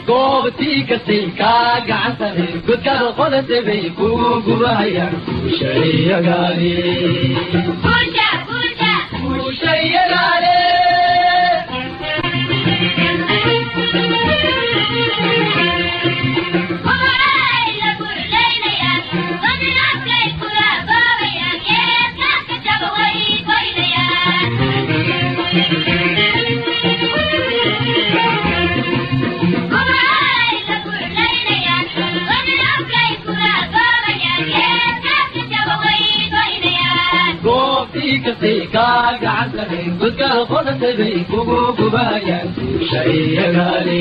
Goobtii kastay kaa gacan sarey, godkaada qodatay bay kugu gubahayaan. Guushayagaale, guushayagaale. Goobtii kastay kaa gacan sarey, godkaada qodatay bay kugu gubahayaan. Guushayagaale.